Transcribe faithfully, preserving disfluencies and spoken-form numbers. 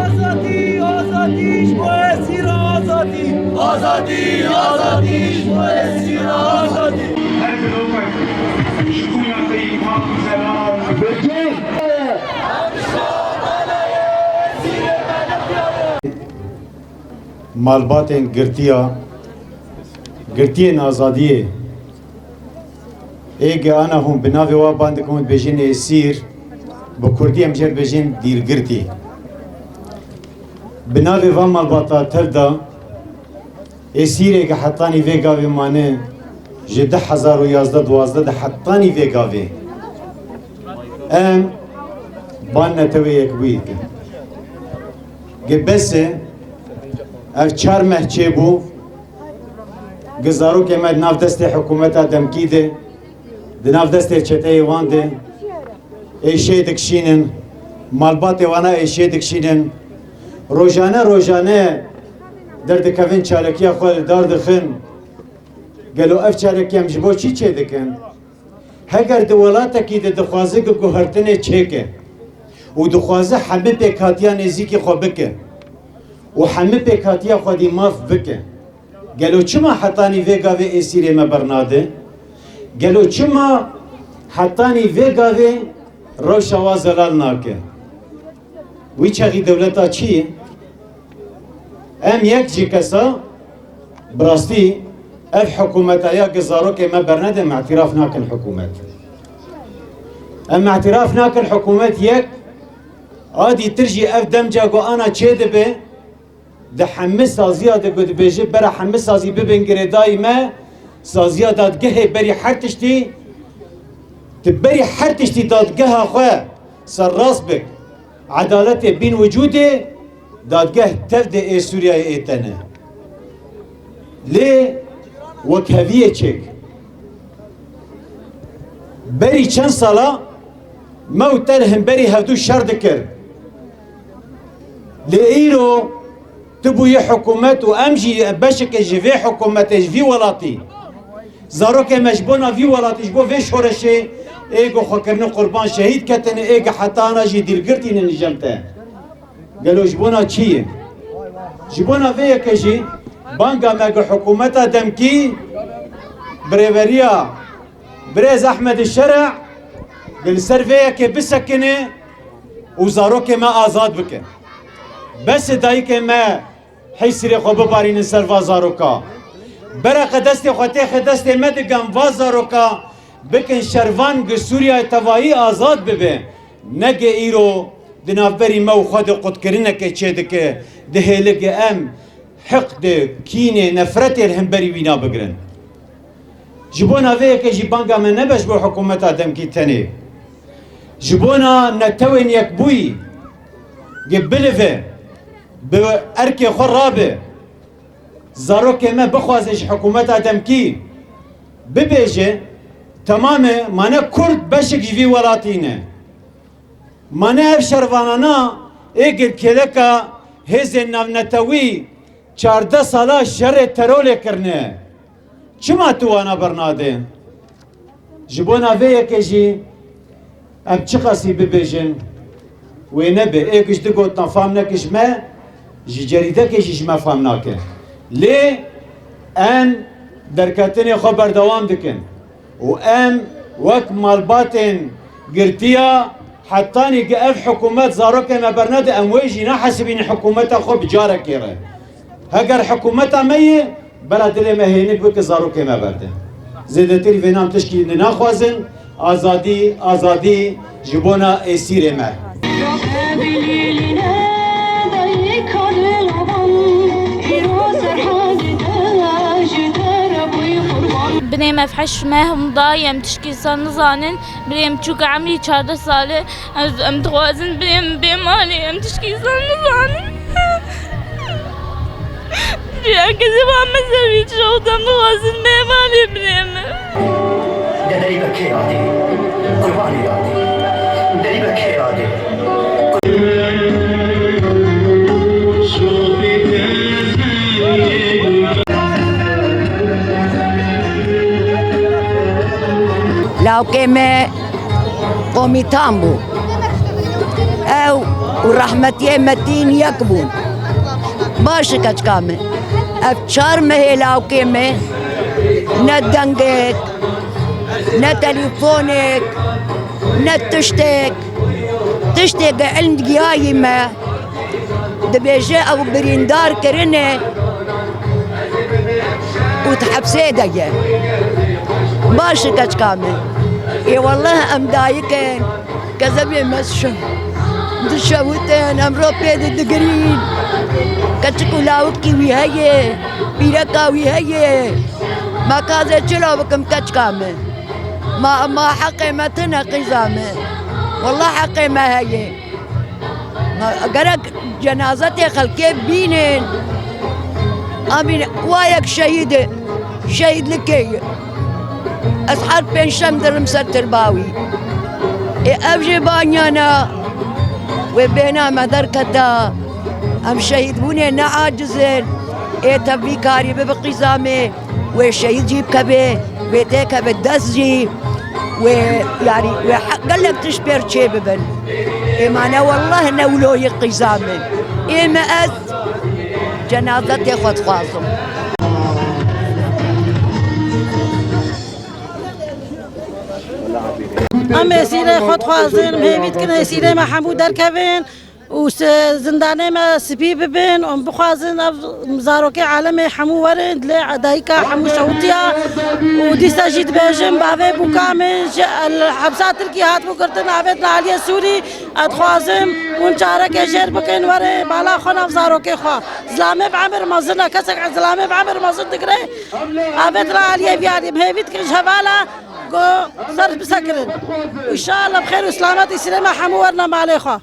Azadî, azadî, ji bo esîra azadî. Azadî, azadî, ji bo esîra azadî. Her bloka ji xwîna te yî pak û zelal. Malbatên girtiya, girtiyên azadiyê. Ê ge ana hûn bi navê wa ban dikin û dibêjin êsîr, bi kurdî em jê dibêjin dîlgirtî. Bi navê van malbata tev de êsîrê ge hetanî vê gavê mane, ji du hezar û yazdeh duwazdeh de hetanî vê gavê em ban Netewê Yekbûyî dikin. Ge bes e, ev çar meh çêbû, ge zarokê me di nav destê hikûmeta demkî de, di nav destê çeteyê wan de êşê dikişînin, malbatê wana êşê dikişînin. Rojane rojane derdikevin, çalekiya xwe li dar dixin. Gelo ev çalekiya em ji bo çi çêdikin? Heger di welatekî de dixwaze ku guhertinê çêke û dixwaze hemî pêkhatiya nêzîkî xwe bike û hemî pêkhatiya xwedî maf bike, gelo çima hetanî vê gavê êsîrê me bernade? Gelo çima hetanî vê gavê rewşa wa zelal nake? Wî çaxî dewleta çi ye? Em yek jî kesa, bi rastî ev hikûmeta ya ku zarokê me bernede, em îtiraf nakin hikûmet. Em îtiraf nakin hikûmet yek, a dîtir jî ev demca ku ana çêdibe, di hemî saziya de ku dibêje bera hemî sazî bibin girêdayî me, saziya dadgehê berî her tiştî, tu berî her tiştî dadgeha xwe serrast bik, edaletê bîn wicûdê, dadgeh tev de ê Sûriyeyê ê te ne. Lê wekheviyê çêk. Berî çend sala me û te li hemberî hevdû şer dikir. Lê îro tu bûyî hikûmet û em jî beşekê ji vê hikûmetê, ji vî welatî. Zarokê me ji bona vî welatî, ji bo vê şoreşê ê ku xwe kirine qurban, şehîd ketine, ê ku heta ana jî dîlgirtî ne li cem te. Gelo ji bona çi ye? Ji bona vê yekê jî banga me ku hikûmeta demkî bi rêveriya birêz Ehmed Şer'a li ser vê yekê bisekine û zarokê me azad bike. Bes e dayikê me hîsirê xwe bibarînin ser va zaroka. Bereqe destê xwe têxe destê me, digem va zaroka bikin şervan gi Sûriyeyê tevayî azad bibe. Nege îro di navberî me û xwe de qutkirineke çêdike, dihêle ge em hiqdê, kînê, nefretê li hemberî wîna bigirin. Ji bona vê yekê jî banga me nebe ji bo hikûmeta demkî tenê. Ji bona Netewên Yekbûyî ge bilive, bi erkê xwe rabe, zarokê me bixwaze ji hikûmeta demkî bibêje, temam e, mane kurd beşek ji vî welatî ne. Mane ev şervanana ê girkêleka hêzên navnetewî çardeh sala şerê terorê kirine. Çima tu wana bernade? Ji bona vê yekê jî em çiqasî bibêjin, wê nebe. Ê ku ji di gotina fam neke ji me, ji cerîdekê jî ji me fam nake. Lê em derketinê xwe berdewam dikin. Û em wek malbatên girtiya, hetanî ku ev hikûmet zarokê me bernede, em wê jî nehesibînin hikûmeta xwe bi carekê re. Heger hikûmeta me ye, bela dilê me hênik bike, zarokê me berde. Zêdetirî vênan tişkî naxwazin, azadî, azadî ji bona êsîrê me. Binê me fehş me hûn dayê em tişkî ser nizanin, binê em çûk emrî çardeh sal e, em, em dixwazin binê em bê malê, em tişkî ser nizanin. Cihakê ziba me zevî ço. Dixwazin mêvanê birê min. De derî be kê radê? Qurbanê radê. Derî be kê radê? Lawkê me komîtan bû. Ew û rehmetiyê Metîn yek bûn. Baş e keçika min. Ev çar mehê lawkê me ne dengek, ne telîfonek, ne tiştek. Tiştê ge ilm digihayî me. Dibêje ew birîndar kirine û di hepsê de ye. Baş e keçika min. Ê wallah em dayik in. Kezebê me şi-, dişewitin, em ro pê de digirîn. Keçik û lawikî wî heye, pîreka wî heye. Me ka ez ê çilo bikim keçika min. Ma, ma heqê me tune qîza min. Wallah heqê me heye. Ma gerek cenazetê xelkê bînin. Amîn. Wa yek şehîd e. Şehîdlikê ye. Ez her pêncşem dirim ser tirba wî. Ê ev jê banyana wê bêhna me derketa. Em şehîdbûnê ne aciz in. Ê tev vî karî bibe qîza me. Wê şehîd jî bikeve, wê têkeve dest jî, wê, yanî, wê he-, gelek tişt pêr çê bibin. Ê ma ne wallah ne wilo yê qîza min. Ê me ez cenazetê xwe dixwazim. Em êsîrê xwe dixwazin, em hêvî dikin êsîrê me hemû derkevin. û se-, zindanê me spî bibin û bixwazin ev zarokê alemê hemû werin, dilê dayika hemû şewitiya û dîsa jî dibêjin bavê bûka min ji el-, hepsa Tirkî hatibû girtin, avêtin aliyê Sûrî. Ez dixwazim hûn çarekê jêr bikin, were bala xwe nav zarokê xwe. Zilamê bi emir mezin e, kesek zilamê bi emir mezin digire, avêtin aliyê vî alî. Em hêvî dikin ji hevala Go ser bisekirin. Înşallah bi xêr û selametî sîrê me hemû werine malê xwe.